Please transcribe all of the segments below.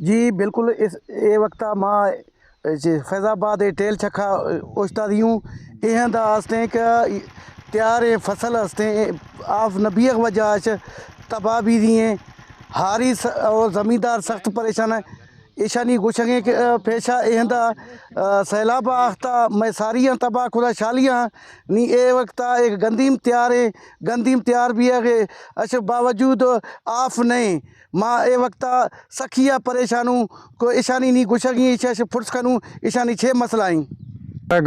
جی بالکل، اس اے وقتا ما جی فیض آباد ٹیل چکا اوشتادی ہوں۔ اے ہندا ہستیں کہ تیاریں فصل ہستیں، آف نہ بیگ وجہ اش تباہ بی دی ہیں۔ ہاری س-، اور زمیندار سخت پریشان ہیں۔ ایشانی گوشگیں کہ، آ، پیشہ اے ہندا، آ، سیلاب آختا مئے ساریاں تباہ کھدا شالیاں۔ نی اے وقتا ایک گندیم تیاریں، گندیم تیار بیگ اش باوجود آف نہیں۔ ما اے وقتا سکیا پریشانوں، کو ایشانی نی گوشگی ایشا اش پرس کنوں، ایشانی چھ مسئلہ ہیں۔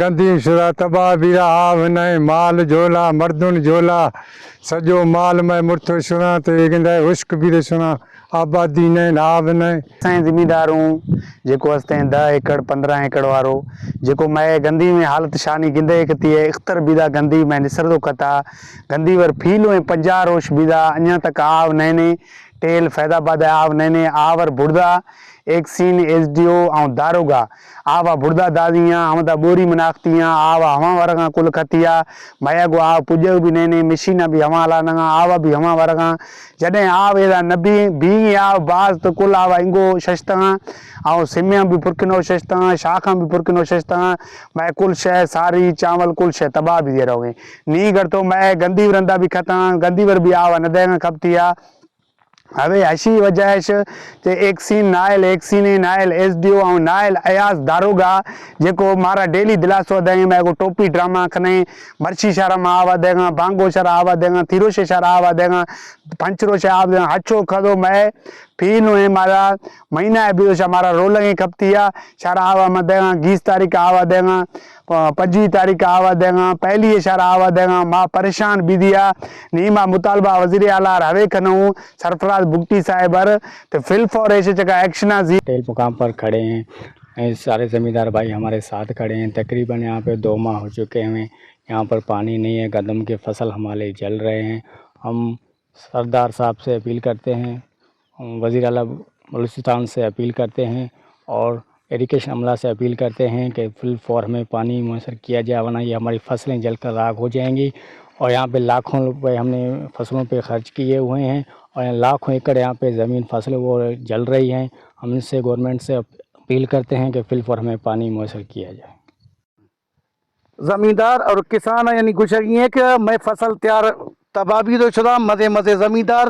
گندیم شدا تباہ بیرا، آو نئے، مال جھولا، مردن جھولا، سجو مال مئے مرتو شنا تو اے گندے ہشک بیرے شنا، آبادی نئے، آو نئے۔ سائیں زمیندار ہوں، جیکو ہستیں دہ ایکڑ، پندرہ ایکڑ وارو، جیکو مئے گندیم حالت شانی گندے کتی ہے، اختر بیدا گندیم مئے نسردو کتا، گندیم ور پھیلو ہیں پنجاہ روش بیدا، انیا تک آو نئے نے، ٹیل فیض آباد آو نئے نے، آور بڑدا، ایک سین ایس ڈی او آؤں داروگا، آوا بڑدا دادیاں، ہمدا بوری مناختیاں، آوا ہما ورگاں کل کھتیا، میا گو آو پجگ بھی نئے نے، مشیناں بھی ہما لانگاں، آوا بھی ہما ورگاں، جڈیں آو ایدا نبی، بھی آو باز تو کل آوا انگو ششتگاں، آؤں سمیاں بھی پرکنو ششتگاں، شاخاں بھی پرکنو ششتگاں، مئے کل شے ساری چاول کل شے تباہ بھی دے رہو ہیں۔ نی گر تو مئے گندی ورندا بھی کھتاں، گندی ور بھی آوا ندیگاں کھپتیا۔ اوے ہشی وجہ اش کہ ایک سین نائل، ایک سین نائل ایس ڈی او اور نائل ایاز داروگا، جیکو مارا ڈیلی دلاسو دیں، میں کو ٹوپی ڈرامہ کھنے، مرچی شہر ما آوا دیگا، بانگو شہر آوا دیگا، تھیروش شہر آوا دیگا، پنچ روش آوا دیگا، ہچو کھدو میں پھینو ہے مارا مہینہ ہے بیوش ہمارا رولنگ کھپتیا، شہر آوا ما دیگا، گیس تاریخ آوا دیگا، پ-، پنجوی تاریخ آوا دیگا، پہلی شہر آوا دیگا، ما پریشان بھی دیا، نی ما مطالبہ وزیر اعلیٰ روے کھنو، سرفراز بگٹی صاحب ار تے فل فور ایشے چکا ایکشن ء زی۔ ٹیل مقام پر کھڑے ہیں، اے سارے زمیندار بھائی ہمارے ساتھ کھڑے ہیں۔ تقریباً یہاں پہ دو ماہ ہو چکے ہیں، یہاں پر پانی نہیں ہے، گندم کے فصل ہمارے جل رہے ہیں۔ ہم سردار صاحب سے اپیل کرتے ہیں، وزیر اعلیٰ بلوچستان سے اپیل کرتے ہیں اور ایریگیشن عملہ سے اپیل کرتے ہیں کہ فل فور ہمیں پانی میسر کیا جائے، ورنہ یہ ہماری فصلیں جل کر راکھ ہو جائیں گی۔ اور یہاں پہ لاکھوں روپے ہم نے فصلوں پہ خرچ کیے ہوئے ہیں اور لاکھوں ایکڑ یہاں پہ زمین فصل وہ جل رہی ہیں۔ ہم ان سے، گورنمنٹ سے اپیل کرتے ہیں کہ فل فور ہمیں پانی میسر کیا جائے۔ زمیندار اور کسان یعنی گوشگی ہیں کہ میں فصل تیار تباہ بیدو شدہ، مزے مزے زمیندار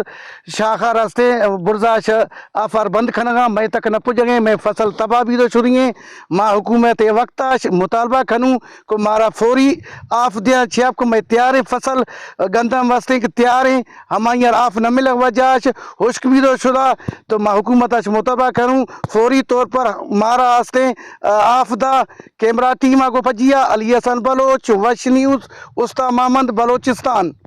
شاخہ رستے برزا ش-، آفار بند کھنگا، میں تک نہ پجگیں، میں فصل تباہ بیدو شدی ہیں۔ ما حکومت وقت اش مطالبہ کھنوں کہ مارا فوری آف دیاں، چیاپ کو میں تیار ہیں فصل گندم واسطے کہ تیار ہیں، ہمائی آف نہ ملگ وجہ اش ہشک بیدو شدہ، تو ما حکومت اش مطالبہ کھنوں فوری طور پر مارا آستے آف دا۔ کیمرہ ٹیم کو پجیا علی حسن بلوچ، وش نیوز، استا محمد بلوچستان۔